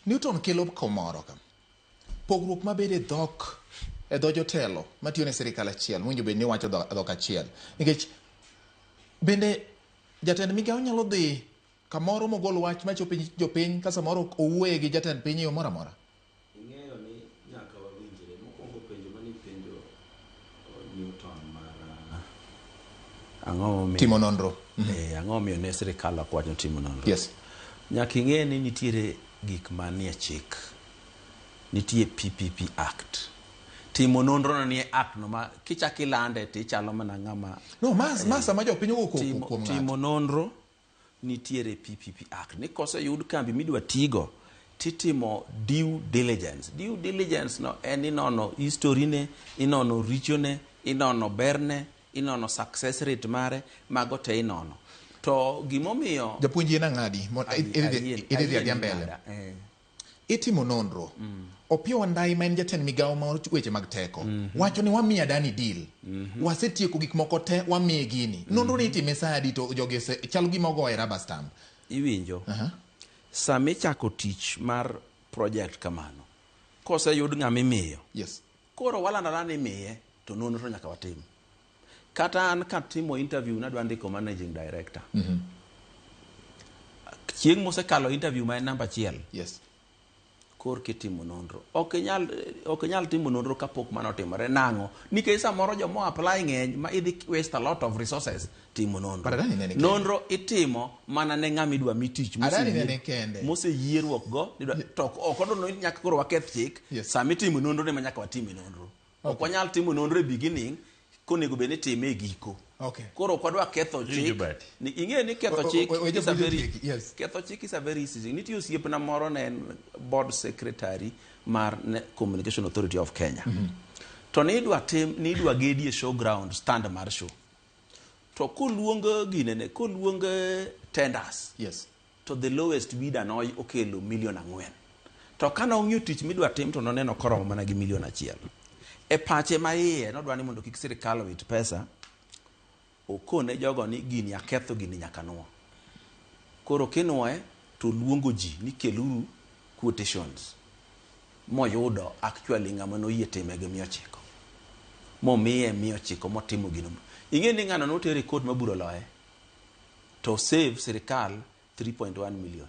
Newton kelo komoro ka. Pogruok mabedo e dhok e dho jotelo matiyo ne sirikal achiel mowinjo bed ni wacho dhok achiel. Nikech bende jatend migawo nyalo dhi kamoro mogol wach machop e jopiny ka samoro owuoye gi jatend piny e yo moro amora. Ing'eyo ni nyaka wawinjre. Mokwongo penjo mane ipenjo Newton mar ang'o momiyo Timo nonro. Ang'o momiyo ne sirikal ok wacho timo nonro? Yes. Nyaka ing'e ni nitiere gik manie chik. Nitie PPP Act. Timo nonro no nie act no ma kichak ilande to ichalo mana ng'ama No, ma sama jopiny owuok kuom ng'ato. Timo nonro nitiere PPP Act ni koseyud kambi midwa tigo titimo due diligence. Due diligence no en inono history ne, inono richone, inono berne, inono success rate mare, mago te inono. To gimomiyo Japuonj yien ang'adi idhi adhiya mbele. Itimo nonro. Opiyo Wandayi ma en jatend migawo mar weche mag teko wacho ni wamiyo Adani deal. Wasetieko gik moko te wamiye gini. Nonro ni itime saa adi to jogi ose chal gima ogoye rubber stamp. Iwinjo. Sama ichako tich mar project kamano, koseyud ng'ama imiyo, Yes. koro walando alanda ni imiye, to nonro nyaka watim. Kata an katimo interview nadwa ndiko managing director. Chieng' mosekalo interview ma en namba achiel, Yes. kor kitimo nonro. Ok inyal timo nonro kapok mano otimore. Nang'o? Nikech samoro joma apply ng'eny ma idhi waste a lot of resources timo nonro. But Adani ne ni kende. Nonro itimo mana ne ng'ama idwa mi tich Adani ne ni kende. moseyierruok go to ok odwaro ni nyaka koro waketh chik. Yes. Sama itimo nonro ne ma nyaka watime nonro. Ok wanyal timo nonro e beginning konego bed ni itime e giko. Okay. Koro ok wadwa ketho Iwinjo chik. Bati? Ni ing'e ni ketho chik we is a japuonj very otieki, yes. ketho chik is a very easy thing. Nitie osiepna moro ne en board secretary mar Communication Authority of Kenya. To nidwa tim nidwa gedie showground stand mar show. To koluong ginene koluong tenders. Yes. To the lowest bidder no okelo milion 4. To kane ong'iyo tich midwa tim to noneno koromo mana gi milion 1. E pache ma iye nodwa ni mondo kik sirikal owit pesa, okone jogo ni gini aketho gini nyaka nuo. Koro kinuoye to luongo ji ni keluru quotations. Moyudo actually ng'ama noyie time gi 900. Momiye 900 motimo gino. Ing'e ni ng'ano notere e court ma bura oloye. To save sirikal 3.1 million.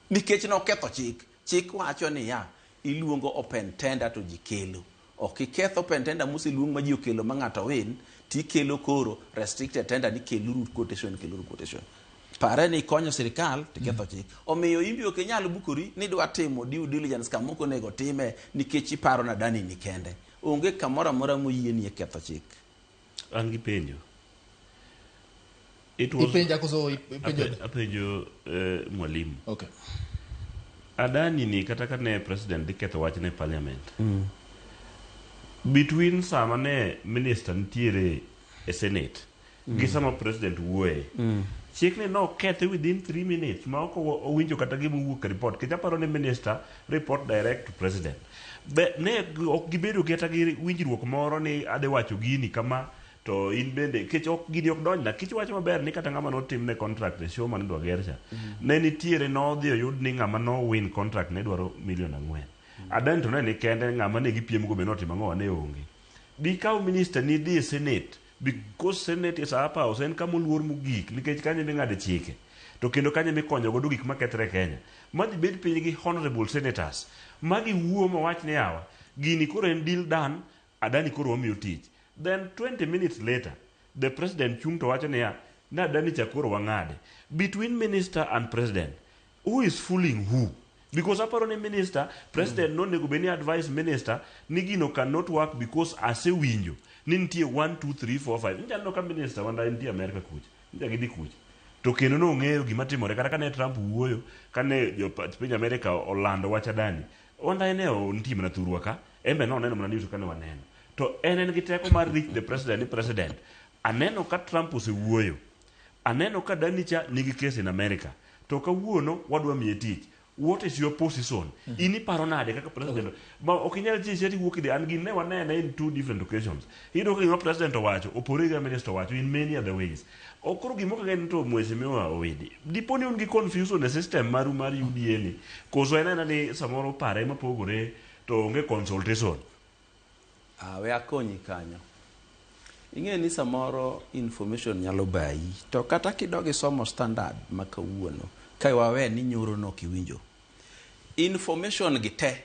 Nikech noketho chik. Chik wacho niya, iluongo open tender to ji kelo. Ok iketh open tender moseluong ma ji okelo ma ng'ato win, tikelo koro restricted tender ni keluru quotation, keluru quotation. Pare ni ikonyo sirikal tiketho chik. Omiyo in be ok inyal bukori ni idwa timo due diligence kama ok onego time nikech iparo na Adani ni kende. Onge kamoro amora moyieni e ketho chik. An gi penjo. It was Ipenja koso ipenjo? Apenjo mwalimu. Okay. Adani ni kata ka ne president dhi ketho wach ne parliament. Between sama ne minister nitiere e senate gi sama president wuoye. Chik ni no kethe within 3 minutes ma ok owinjo kata gima owuok e report. Nikech aparo ni minister report direct to president. Be ne ok gibedo kata gi winjruok moro ni adhi wacho gini kama to in bende kech ok gini ok donjna kich wacho maber ni kata ng'ama notimne contract e show mane idwa ger cha ne nitiere nodhi oyud ni ng'ama no win contract ne dwaro milion 4. Adani to ne ni kende ng'ama ne gipiem go be notimo ang'o ne onge. Dikaw minister ni dhi e senate because senate is upper house en kama oluor mogik nikech kanyo ema ing'ade chike to kendo kanyo ema ikonyo godo gik makethre e Kenya. Ma dhi bed piny gi honorable senators ma giwuo mawach ni yawa gini koro en deal done Adani koro wamiyo tich. Then 20 minutes later the president chung to wacho niya na Adani cha koro wang'ade. Between minister and president who is fooling who? Because aparo ni minister, president nonego bed ni advise minister ni gino cannot work because asewinjo ni nitie 1 2 3 4 5. Nja neno ka minister wanda nitie America kucha. Nja gidhi kucha. To kendo nong'eyo gima timore kata kane Trump wuoyo kane jo piny America olando wach Adani. Wanda ne nitie mana thurwa ka. En be noneno mana news kane waneno. To en gi teko mar reach the president ni president. Aneno ka Trump osewuoyo. Aneno ka Adani cha nigi case in America. To kawuono wadwa miye tich. What is your position? In iparo nade kaka president? Ma ok inyal chi cheti wuok idhi an gin ne wanene in two different occasions. Iyudo ka gima president owacho opore gi minister owacho in many other ways. Ok koro gima ok en to mheshimiwa Owidi. Dipo ni un gi confusion e system maru mar UDA ni. Koso en aena ni samoro pare mapogore to onge consultation. Ah, we akonyi kanyo. Ing'e ni samoro information nyalo bayi to kata kidog isomo standard ma kawuono ka wawe ni nyoro nok iwinjo. Information gi te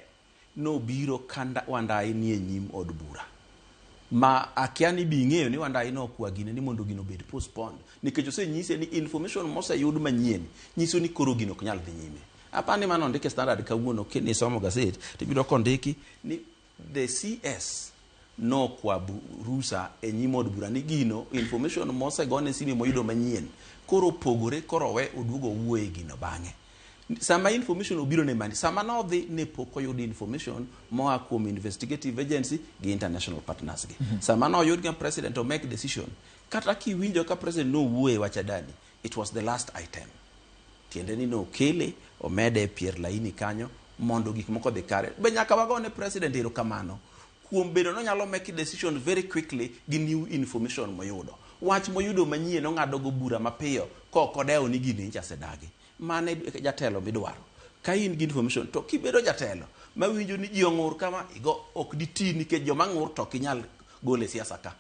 nobiro ka Wandayi nie nyim od bura. Ma akia ni bi ing'eyo ni Wandayi nokwa gine ni mondo gino obed postponed nikech osenyise ni information moseyud manyien nyiso ni koro gino ok nyal dhi nyime. Apani mano ondike standard kawuono kinisomo gaset tibiro kondiki ni the CS nokwa rusa e nyim od bura ni gino information mosegone sime moyudo manyien koro opogore koro owe oduogo owuoye gino bang'e. Sama information obiro ne mani, sama nodhi ne pok oyud information moa kuom investigative agency gi international partners gi. Sama noyud ga president o make decision, kata kiwinjo ka president nowuoye wach Adani, it was the last item. Tiende ni nokele omede e pier laini kanyo mondo gik moko odhi kare. Be nyaka wagone president erokamano kuom bedo nonyalo make decision very quickly gi new information moyudo. Wach moyudo manyien ong'ado go bura mapiyo kok odewo ni gini nyicha osedagi. Mano e jatelo midwaro. Ka in gi information to kibedo jatelo mawinjo ni ji ong'ur kama igo ok diti nikech joma ng'ur to ok inyal golo e siasa ka.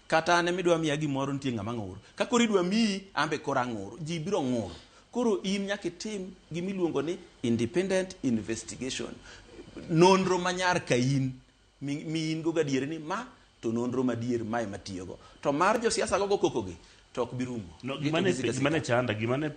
Kata an emidwa miya gimoro nitie ng'ama ng'ur. Ka koro idwa miyi ambe koro ang'ur. Ji biro ng'ur. Koro in nyaka itim gimiluongo ni independent investigation. Nonro manyar ka in mi in go gadier ni ma to nonro madier ma ema tiyogo. To mar josiasa gogo koko gi to ok bi rumo. No, Gito gima ne gisika gima ne sika. chanda, gima ne